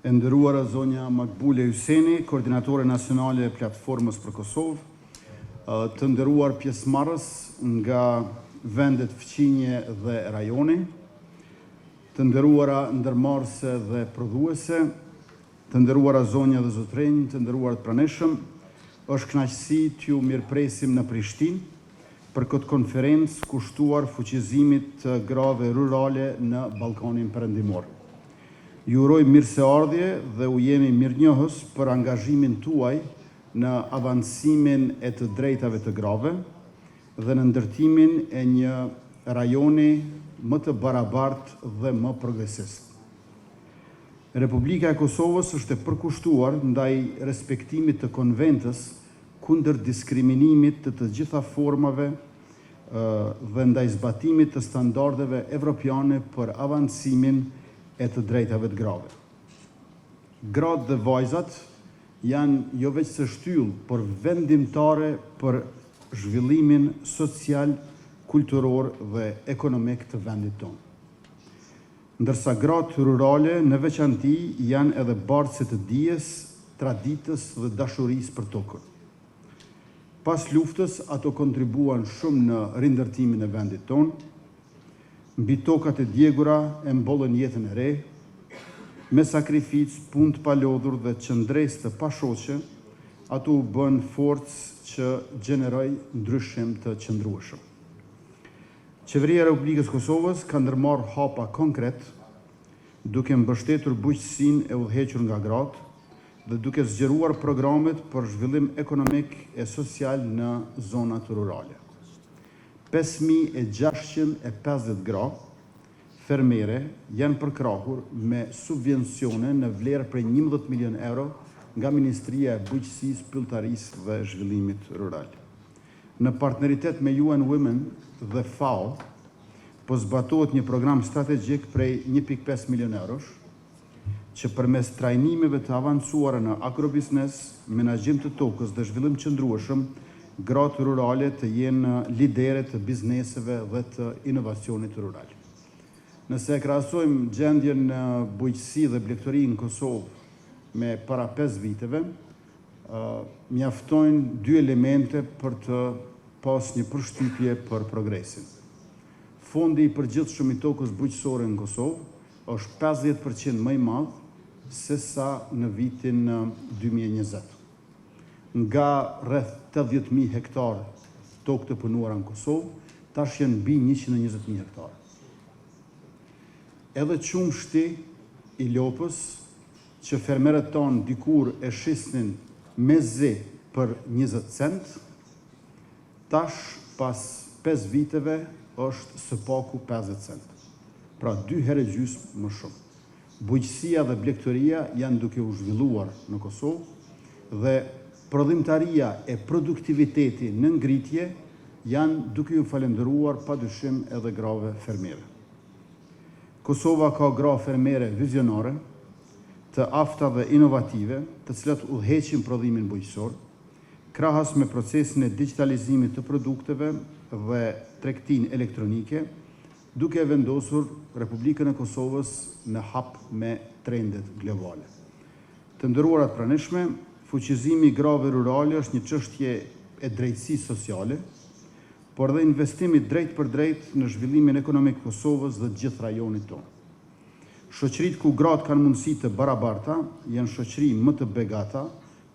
E nderuara zonja Makbule Hyseni, koordinatore nacionale e Platformës për Kosovë, të nderuar pjesëmarrës nga vendet fqinje dhe rajoni, të nderuara ndërmarrëse dhe prodhuese, të nderuara zonja dhe zotërinj, të nderuar të pranishëm, është kënaqësi t'ju mirëpresim në Prishtinë për këtë konferencë kushtuar fuqizimit të grave rurale në Ballkanin Perëndimor. Ju uroj mirëseardhje dhe u jemi mirënjohës për angazhimin tuaj në avancimin e të drejtave të grave dhe në ndërtimin e një rajoni më të barabartë dhe më progresist. Republika e Kosovës është e përkushtuar ndaj respektimit të Konventës kundër diskriminimit të të gjitha formave dhe ndaj zbatimit të standardeve evropiane për avancimin e të drejtave të grave. Gratë dhe vajzat janë jo veçse shtyllë, por vendimtare për zhvillimin social, kulturor dhe ekonomik të vendit tonë. Ndërsa gratë rurale në veçanti janë edhe bartëse të dijes, traditës dhe dashurisë për tokën. Pas luftës, ato kontribuan shumë në rindërtimin e vendit tonë. Mbi tokat e djegura e mbollën jetën e re. Me sakrificë, punë të palodhur dhe qëndresë të pashoqe, ato u bënë forcë që gjeneroi ndryshim të qëndrueshëm. Qeveria e Republikës së Kosovës ka ndërmarrë hapa konkret duke mbështetur bujqësinë e udhëhequr nga gratë, dhe duke zgjeruar programet për zhvillim ekonomik e social në zonat rurale. 5650 gra fermere janë përkrahur me subvencione në vlerë prej 11 milion euro nga Ministria e Bujqësisë, Pylltarisë dhe Zhvillimit Rural. Në partneritet me UN Women dhe FAO, po zbatohet një program strategjik prej 1.5 milion eurosh, që përmes trajnimeve të avancuara në agrobiznes, menaxhim të tokës dhe zhvillim të qëndrueshëm, gratë rurale të jenë lidere të bizneseve dhe të inovacionit rural. Nëse e krahasojmë gjendjen në bujqësi dhe blegtori në Kosovë me para 5 viteve, mjaftojnë dy elemente për të pas një përshtypje për progresin. Fondi i përgjithshëm i tokës bujqësore në Kosovë është 50% më i madh se sa në vitin 2020. Nga rreth 80.000 hektar tokë të punuara në Kosovë, tash janë mbi 120.000 hektar. Edhe qumështi i lopës që fermerët tonë dikur e shisnin mezi për 20 cent, tash pas 5 viteve është së paku 50 cent. Pra dy herë gjysmë më shumë. Bujqësia dhe blegtoria janë duke u zhvilluar në Kosovë dhe prodhimtaria e produktiviteti në ngritje janë duke ju falenderuar pa dyshim edhe grave fermere. Kosova ka gra fermere vizionare, të afta dhe inovative, të cilat udhëheqin prodhimin bujqësor, krahas me procesin e digitalizimit të produkteve dhe tregtinë elektronike, duke e vendosur Republikën e Kosovës në hap me trendet globale. Të nderuara të pranishme, fuqizimi i grave rurale është një çështje e drejtësisë sociale, por edhe investim i drejtpërdrejtë në zhvillimin ekonomik të Kosovës dhe të gjithë rajonit tonë. Shoqëritë ku gratë kanë mundësi të barabarta janë shoqëri më të begata,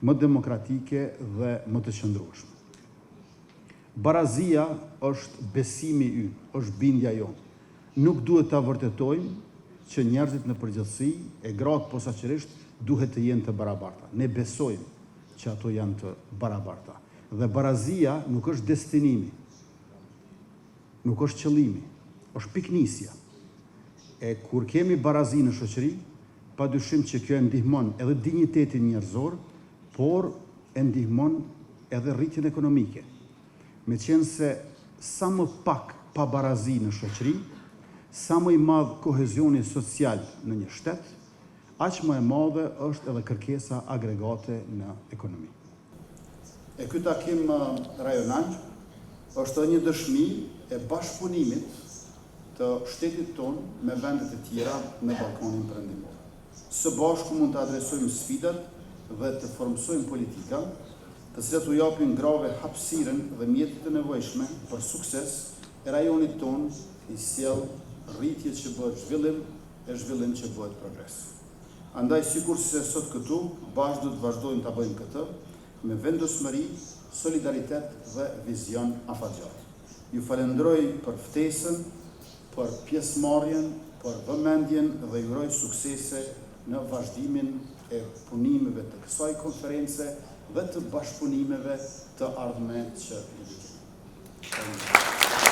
më demokratike dhe më të qëndrueshme. Barazia është besimi ynë, është bindja jonë. Nuk duhet ta vërtetojmë që njerëzit në përgjithësi e gratë posaçërisht duhet të jenë të barabarta. Ne besojmë që ato janë të barabarta. Dhe barazia nuk është destinimi, nuk është qëllimi, është pikënisja. E kur kemi barazi në shoqëri, pa dyshim që kjo e ndihmon edhe dinjitetin njerëzor, por e ndihmon edhe rritjen ekonomike. Meqenëse sa më pak pabarazi në shoqëri, sa më i madh kohezioni social në një shtet, aq më e madhe është edhe kërkesa agregate në ekonomi. E ky takim rajonal është edhe një dëshmi e bashkëpunimit të shtetit tonë me vendet e tjera në Ballkanin Perëndimor. Së bashku mund të adresojmë sfidat dhe të formësojmë politika, të cilat u japin grave hapësirën dhe mjetet e nevojshme për sukses e rajonit tonë i sjell rritje që bëhet zhvillim e zhvillim që bëhet progres. Andaj sikurse sot këtu, bashkë do të vazhdojmë ta bëjmë këtë me vendosmëri, solidaritet dhe vizion afatgjatë. Ju falënderoj për ftesën, për pjesëmarrjen, për vëmendjen dhe ju uroj suksese në vazhdimin e punimeve të kësaj konference dhe të bashkëpunimeve të ardhme që do të kemi. Faleminderit.